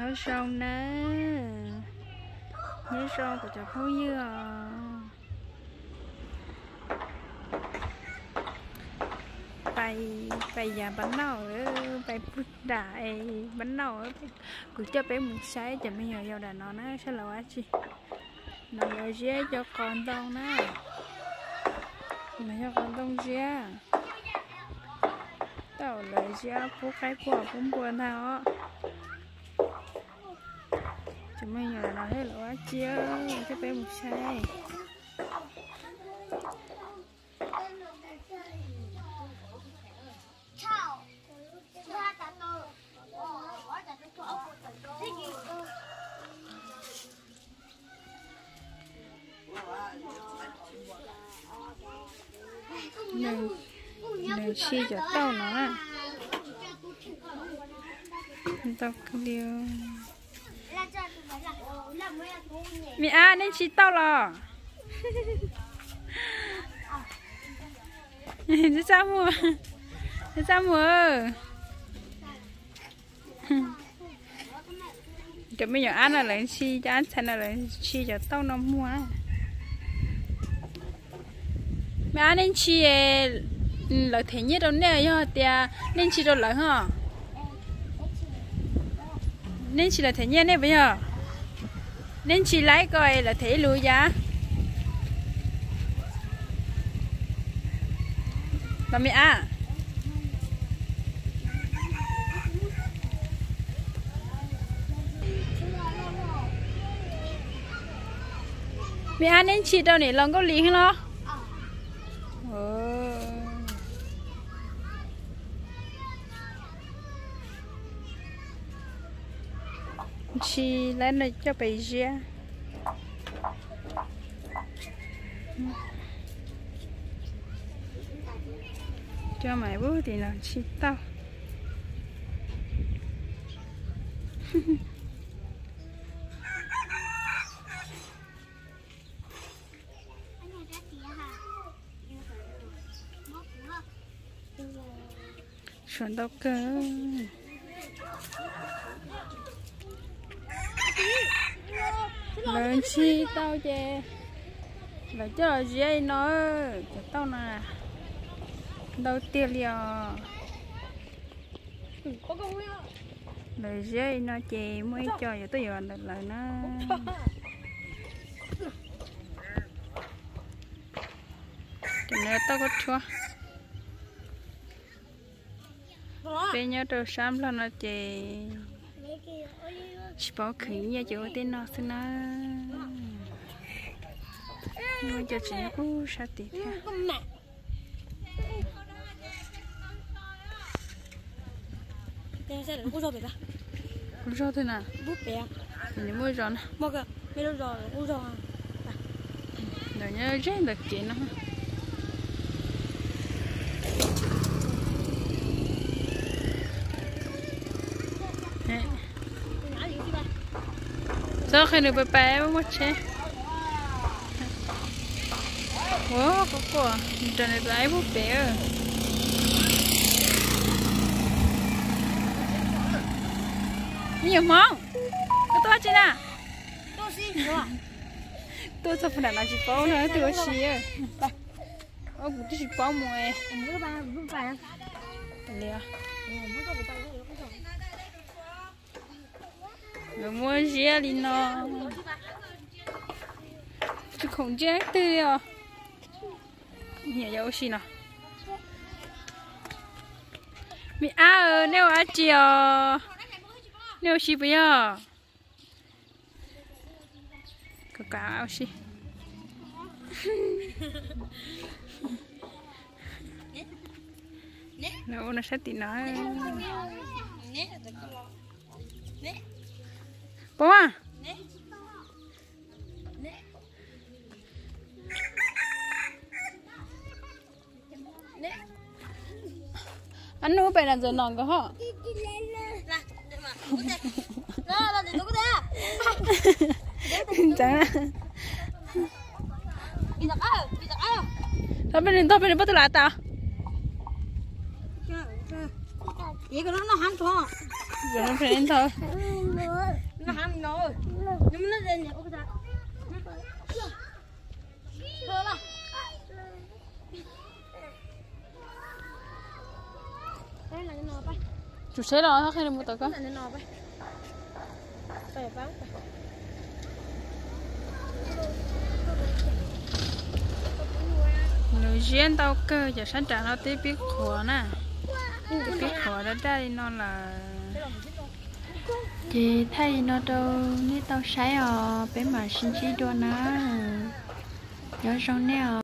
Nyob zoo na, nyob zoo kuv cov phooj ywg os. Pais, pais yav npab nauj, pais pug dam es npab nauj, kuv coj peb mus saib cov me nyuam yaus dam no na saib lawv ua dab tsi. No lawv ziab cov qos ntoo na, no yog qos ntoo ziab. Tau lawv ziab pub qaib pub pub npua ntag os. Cov me nyuam no thiab lawv ua dab tsi, coj peb mus saib. Nws ntshis cov tauj no na. Ntau kawg li. Me ab, nej ntshis tauj los? Txaj muag, txaj muag. Cov me nyuam ab no lawv ntshis, cov ab ntxhais no lawv ntshis cov tauj no muag. Me ab, nej ntshis, lawv them nyiaj rau nej yog tias nej ntshis rau lawv ho? Nej ntshis lawv them nyiaj nej puas yog? Nej ntshis laib ko es lawv them ib lus yam los me ab? Me ab, nej ntshis rau niam laus Nkauj Lis los? Ntshis lawv no coj pem ziab. Coj mas pub tim no ntshis tauj. Suav ntau kawg. Lawv ntshis tau ces lawv coj los ziab li no, cov tauj no ntau tiag li os. Lawv ziab li no ces muaj ib co yuav tuaj yuav ntawm lawv na. Cov no tauj khaub rhuab. Peb nyob rau sab Nplog no ces tsis paub khwv nyiaj ces ua tej no xwb na. Muaj cov tseem nyob kuj sab tid thiab. Kuv zog twg na? Nws muaj zog na. Ntawm nyob ze ntawm kev no. Txhob qhia nws pais pais muaj tsheb. Ua, quaj quaj, nrog nws tus aib pub pem. Me nyuam Hmoob, koj tuaj tsi na? Tuaj txog puag nram no tsis paub no twb ua si. Kuv twb tsis paub mus. Lawv muab ziab li no. Tsis khoom ntsia twg li os. Niam yog ua si no. Me ab, nej ua dab tsi os? Nej ua si puas yog? Kom kav ua si. Lawv ua no sab tim no. Pov, ab nub pem na ntxawm no nkawd ho. Ntxawm na. Tau peb nws ntog peb nws pab tus lam tas. Tsum tsheb los qhia mus tom ko. Nws ziab ntau kawg, cov sab nram no twb pib qhuav na, twb pib qhuav daj daj li no lawm. Ces thaij li no rau nej tau saib os, peb mam sib ntsib dua na. Nyob zoo nej os.